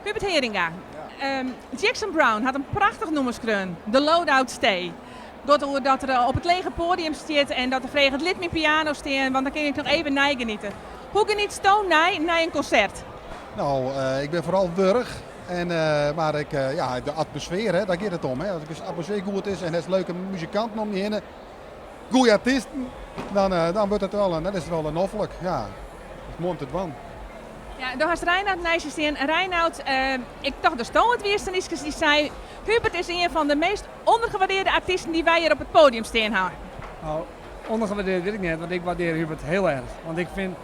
Hubert Heeringa, Jackson Browne hat in prachtich nûmer skreaun, The Loadout Stay. Giet oer dat er op it lege poadium stiet en dat er freget, lit myn piano stean, want dan kin ik noch even neigenietsje. Hoe genietsto nei nei in konsert? No, ik bin foaral wurch. En, mar ik, ja, de atmosfear, hè, dêr giet it om. Hè. As de atmosfear goed is en hast leuke muzikanten om je hinne, goede artysten, dan, dan wurdt it wel, dan is it wel noflik. Ja, dat is moai om te dwaan. Ja, do hast Reinoud neist je stean. Reinoud, ik tocht datsto it wiest dy't sei, Hubert is ien fan de meast ûndergewaardearre artysten dy't wy hjir op it poadium stean hawwe. No, ûndergewaardearre wit ik net, want ik waardearje Hubert hiel erch. Want ik fyn,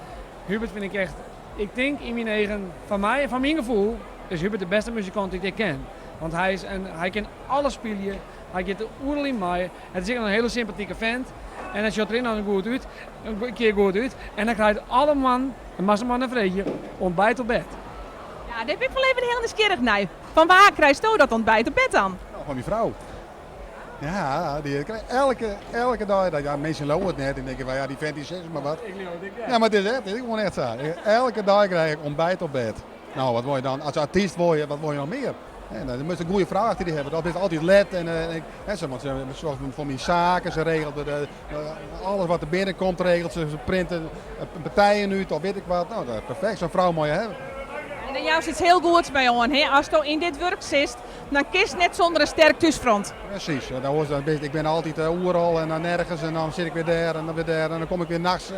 Hubert fyn ik echt, ik tink yn myn eagen, foar my en foar myn gefoel, is Hubert de bêste muzikant dy't ik ken. Want hy, is in, hy kin alles spylje, hy giet der oeral yn mei. It is ek in hiele sympatike fint en hy sjocht der ek noch goed út, in kear goed út. En hy krijt alle moarnen, en moatst him mar nei freegje, ontbijt op bêd. Ja, dêr bin ik wol even hiel nijsgjirrich nei. Fan wa krijsto dat ontbijt op bêd dan? No, fan myn frou. Ja, dy krijt elke, elke dei. Dat, ja, minsken leauwe it net. Dy tinke fan, ja, dy fint dy sizze mar wat. Ik leau it ek net. Ja, mar it is echt, it is gewoan echt sa. Elke dei krij ik ontbijt op bêd. No, wat wolle je dan? As artyst wolle je, wat wolle je noch mear? En dan moatst in goede frou achter dy hawwe. Dan bist altyd let en, hè, se, want se soarget foar myn saken, se regelt de, alles wat der binnenkomt regelt se. Se printet partijen út of wit ik wat. No, dat is perfekt. Sa'n frou moatte je hawwe. En dan joust iets hiel goeds by oan, hè? Asto yn dit wurk sitst, dan kinst net sûnder in sterk thúsfront. Presys. Ja, dan bist, ik bin altyd oeral en dan nergens en dan sit ik wer dêr en dan wer dêr en dan kom ik wer nachts.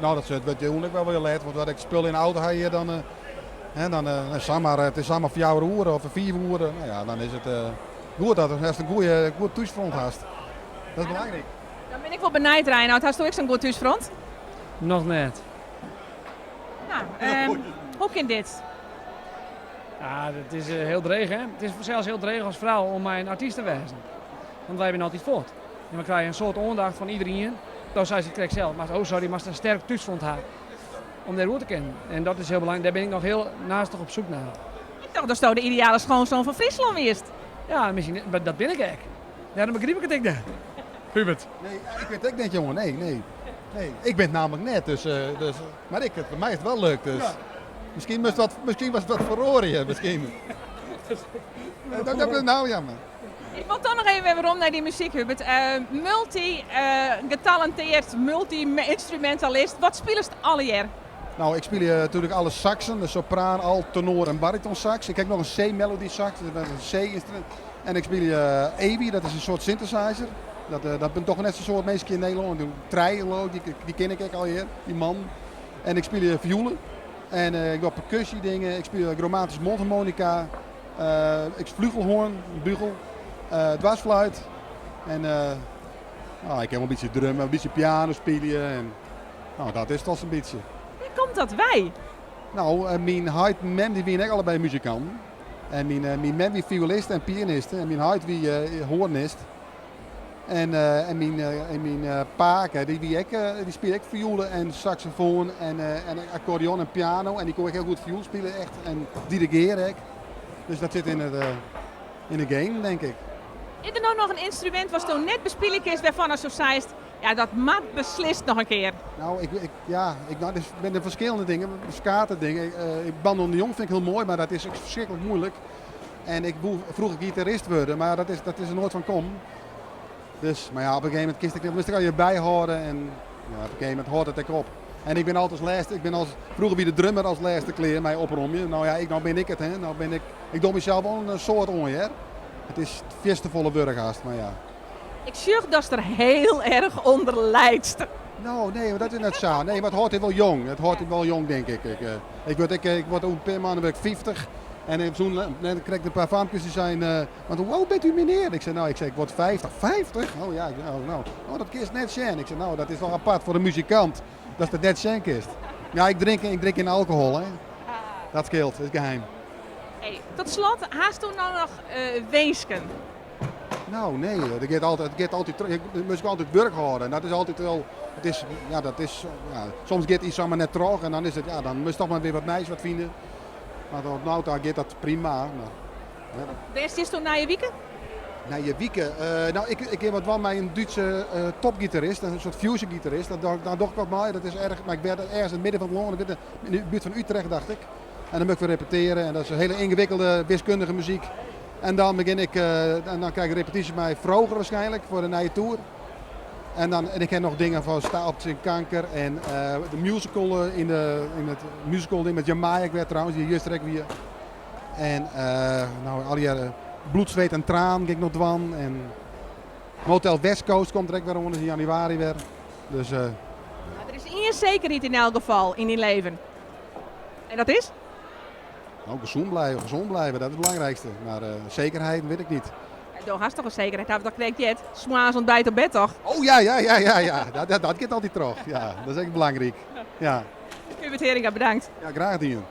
No, dat wurdt jûn ek wol wer let, want as ik spul yn de auto ha hjir, dan, hè, dan samar, it is samar 4 oere of 5 oere. No ja, dan is it goed dat hast in goede, goed thúsfront hast. Dat is belangryk. Dan bin ik wol benijd, Reinoud. Hasto ek sa'n goed thúsfront? Noch net. No, hoe kin dit? Ja, dat is hiel dreech, hè. It is fansels hiel dreech as frou om mei in artyst te wêzen. Want wy binne altyd fuort. En we krije in soad oandacht fan iderien. Do seist it krekt sels, mar oh sorry, moatst in sterk thúsfront ha om dêr oer te kinnen. En dat is hiel belangryk. Dêr bin ik noch hiel naastich op syk nei. Ik tocht datsto de ideale schoonzoon fan Fryslân wiest. Ja, miskien, dat bin ik ek. Dêrom begryp ik it ek net. Hubert. Nee, ik wit it ek net, jonge. Nee, nee. Nee, ik bin it namelijk net. Dus, dus, mar ik, foar my is it wol lukt. Dus. Ja. Miskien moatst wat, miskien moatst wat feroarje. Miskien. Dat is no jammer. Ik wol toch noch even werom nei dy muzyk, Hubert. Multy getalenteard, multy-ynstrumentalist. Wat spilest allegear? No, ik spylje natuerlik alle saksen, de sopraan, alt, tenor en bariton saks. Ik ha noch in C-melody saks, dat is in C-ynstrumint. En ik spylje EWI, dat is in soart synthesizer. Dat, dat binne toch net sa'n soad minsken yn Nederlân. Trije geloof ik, dy ken ik ek allegear, dy man. En ik spylje fioele. En ik doch perkusje dingen, ik spylje chromatyske mondharmonica, ik flugelhorn, bugel, dwarsfluit. En no, ik kin wol in bytsje drumme, in bytsje piano spylje. En, no, dat is it al sa'n bytsje. Wêr komt dat wei? No, myn heit en mem dy wiene ek allebei muzikanten. En myn, myn mem wie fioeliste en pianiste en myn heit wie hoarnist. En, en myn, en myn pake dy wie ek, dy spile ek fioele en saksofoan en, en akkordeon en piano. En dy koe ek hiel goed fioel spylje echt en dirigearje ek. Dus dat sit yn it, yn de genen, denk ik. Is der no noch in ynstrumint watsto net bespylje kinst wêrfan ast sa seist, ja dat moat beslist noch in kear? No, ik, ik, ja, ik, no, der binne ferskillende dingen, ferskate dingen. Ik, bandoneon fyn ik hiel moai, mar dat is ek ferskriklik muoilik. En ik woe froeger gitarist wurde, mar dat is, dat is der noait fan kommen. Dus, mar ja, op in gegeven momint kinst ek, moatst ek al je byhâlde en ja, op in gegeven momint hâldt it ek op. En ik bin altyd as lêste, ik bin as, froeger wie de drummer as lêste klear mei opromjen. No ja, ik, no bin ik it, hè. No bin ik, ik doch mysels wol in soad oan, hear. It is fierste folle wurk hast, mar ja. Ik sjoch datst der hiel erch ûnder lijst. No, nee, dat is net sa. Nee, mar it hâldt dy wol jong. It hâldt dy wol jong, denk ik. Ik, ik wurd ek, ik wurd oer in pear moannen wurd ik 50. En ik soe net krekt in pear famkes dy seinen, want hoe oud bent u meneer? Ik sei, no, ik sei, ik wurd 50. 50? Oh ja, no, no. Oh, dat kinst net sjen. Ik sei, no, dat is wol apart foar in muzikant, datst it net sjen kinst. Ja, ik drink, ik drink gjin alkohol, hè. Dat skeelt, dat is geheim. Hey, tot slot, hasto no noch winsken? No, nee, der giet altyd, it giet altyd troch. Je moatst altyd wurk hâlde en dat is altyd wol, it is, ja, dat is, ja, soms giet yts samar net troch en dan is it, ja, dan moatst toch mar wer wat nijs wat fine. Mar oant no ta giet dat prima. Mar, ja. Wêr stiesto nije wike? Nije wike? No, ik, ik gean wat dwaan mei in Dútse topgitarist, in soart fusion-gitarist. Daar, daar doch ik wat mei. Dat is erg, mar ik bin ergens yn it midden fan it lân, in de buert fan Utrecht, dacht ik. En dan moat ik wer repetearje en dat is hiele yngewikkelde wiskundige muzyk. En dan begjin ik, en dan krij ik repetysje mei Froger waarskynlik foar de nije tour. En dan, en ik ha noch dingen fan Sta op tsjin kanker en de musical yn de, yn it musical ding met Jamai ek wer trouwens, dy't juster ek wie. En no allegearre Bloed, Zweet en Traan gean ik noch dwaan. En Motel West Coast komt der ek wer oan, dus yn januari wer. Dus, Der is ien sekerheid yn elk gefal yn dyn leven. En dat is? No, gezond blijven, gezond blijven, dat is it belangrykste. Mar sekerheid wit ik net. Do hast toch in sekerheid, ha we toch krekt heard? Smoarns ontbijt op bed toch? Oh ja, ja, ja, ja, ja. Dat, dat, dat giet altyd troch. Ja, dat is ek belangryk. Ja. Hubert Heeringa, bedankt. Ja, graach dien.